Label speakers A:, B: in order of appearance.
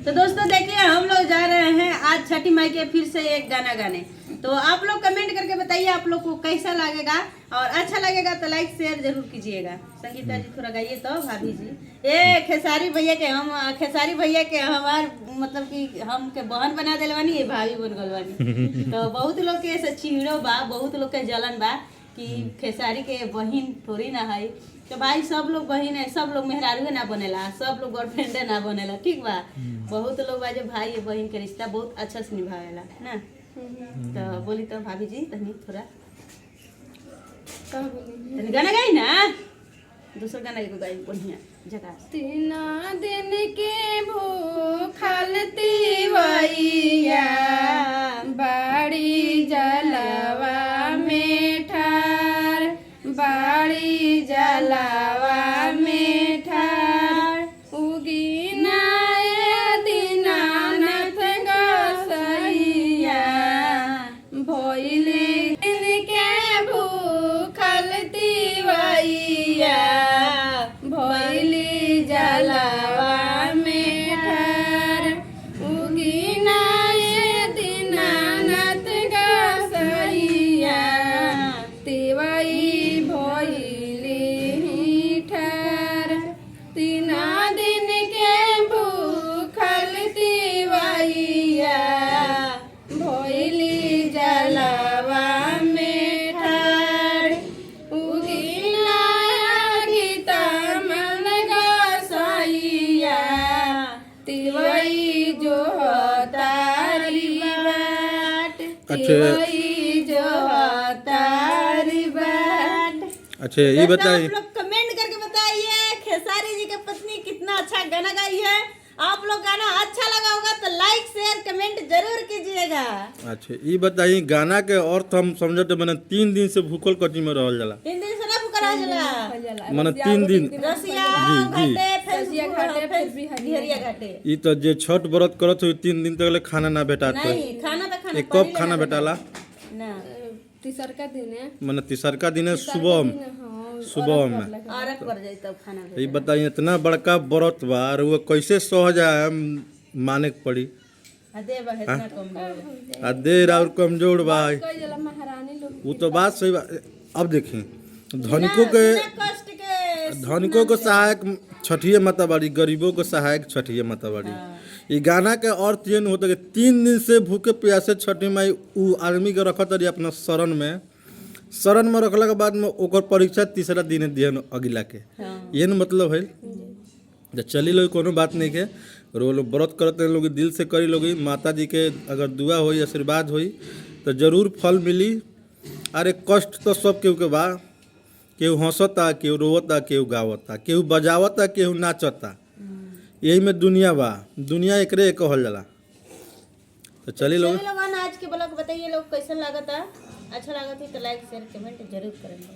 A: तो दोस्तों देखिए, हम लोग जा रहे हैं आज छठी माई के फिर से एक गाना गाने। तो आप लोग कमेंट करके बताइए आप लोग को कैसा लगेगा, और अच्छा लगेगा तो लाइक शेयर जरूर कीजिएगा। संगीता जी थोड़ा गाइए तो। भाभी जी, ए खेसारी भैया के हम, खेसारी भैया के हमार मतलब कि हम के बहन बना दिल बानी, ये भाभी बन गल बानी। तो बहुत लोग के ऐसे चिड़ो बा, बहुत लोग के जलन बा कि खेसारी के बहिन थोड़ी ना है। तो भाई सब लोग बहिन है, सब लोग मेहरारूए ना बनेला, सब लोग गर्लफ्रेंडे ना बनेला, ठीक बा। बहुत लोग बा जो भाई या बहिन के रिश्ता बहुत अच्छा से निभावेला ना। तो बोली तो भाभी जी तनी थोड़ा
B: का बोली?
A: तनी गाना गाई ना, दूसर गाना एगो गाई बढ़िया जगह।
B: तीना दिन के भूखल तिवैया बाड़ी जलवा में ठार, बाड़ी जलवा में ठार, उगी नाय दीनानाथ गोसैया, भोइले दिन के भूखल तिवैया भोइली जलवा में ठार, उगी नाय दीनानाथ गोसैया, तिवई भोइली ठार, तीना दिन के भूखल तिवैया भोइली जलवा में ठार, उगिला गीता मन गोसैया, तिवई जो तारी बाट, तिवई जो तारी बाट।
C: अच्छा ये
A: दोस्तों,
C: बताइए।
A: आप लोग कमेंट करके बताइए खेसारी जी के पत्नी कितना अच्छा गाना गाई है। आप लोग गाना अच्छा लगा होगा तो लाइक शेयर कमेंट जरूर कीजिएगा।
C: अच्छा ये बताइए, गाना के अर्थ हम समझते मने 3 दिन से भूखल कटी में रहल जाला।
A: 3 दिन से ना भूखल रह जाला।
C: मने 3 दिन।
A: रसिया
C: जी, जी।
A: घाटे फिर
B: रसिया घाटे, फिर
A: बिहरिया घाटे।
C: ई तो जे छठ व्रत करत हुई 3 दिन तक ले खाना ना भेटात होई।
A: नहीं, खाना तो खाना
C: एक कप खाना भेटाला?
A: ना।
B: तीसरका दिन है।
C: मने तीसरका दिन है सुबह में।
B: हाँ।
C: सुबह में।
A: अरग पर जाई तब खाना।
C: ये बताइए, इतना बड़का व्रत बा और वो कैसे सह जाए, माने के पड़ी।
A: आ दे बा इतना कम बोल।
C: आ देर और कमजोर बा।
B: कोई जला महारानी लोग।
C: वो तो बात सही बा। अब देखी धनिकों के
A: बिना कष्ट के
C: धनिकों को सहायक छठिए माता बाड़ी, गरीबों को सहायक छठिए माता बाड़ी। ये गाना के अर्थ ये न होता कि 3 दिन से भूखे प्यासे छठी माई उ आदमी के रखत रही अपना शरण में। शरण में रखला के बाद में ओकर परीक्षा तीसरा दिन दिहन अगिला के। ये न मतलब है। तो चली लोग, कोनो बात नहीं के रो लोग व्रत करते हैं, लोग दिल से करी लोग। माता जी के अगर दुआ होई, आशीर्वाद होई तो जरूर फल मिली। अरे कष्ट तो सब केहू के बा। केहू हंसता, केहू रोवता, केहू गावता, केहू बजावता, केहू नाचता। यही में दुनिया बा। दुनिया एकरे कहल जाला। तो चली लोग।
A: चलिए लोगन, आज के ब्लॉग बताइए लोग कैसन लागता। अच्छा लागत है तो लाइक शेयर कमेंट जरूर करेंगे।